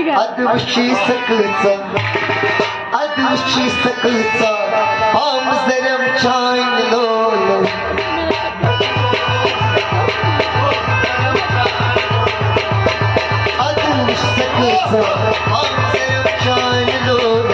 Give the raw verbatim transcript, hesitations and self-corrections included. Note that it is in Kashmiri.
ادٕ وٕچھی سۄ کۭژاہ، ادٕ وٕچھی سۄ کۭژاہ، پامہٕ زرم چانہِ لولہٕ۔ ادٕ وٕچھ سۄ کۭژاہ، پامہٕ زرم چانہِ لولہٕ۔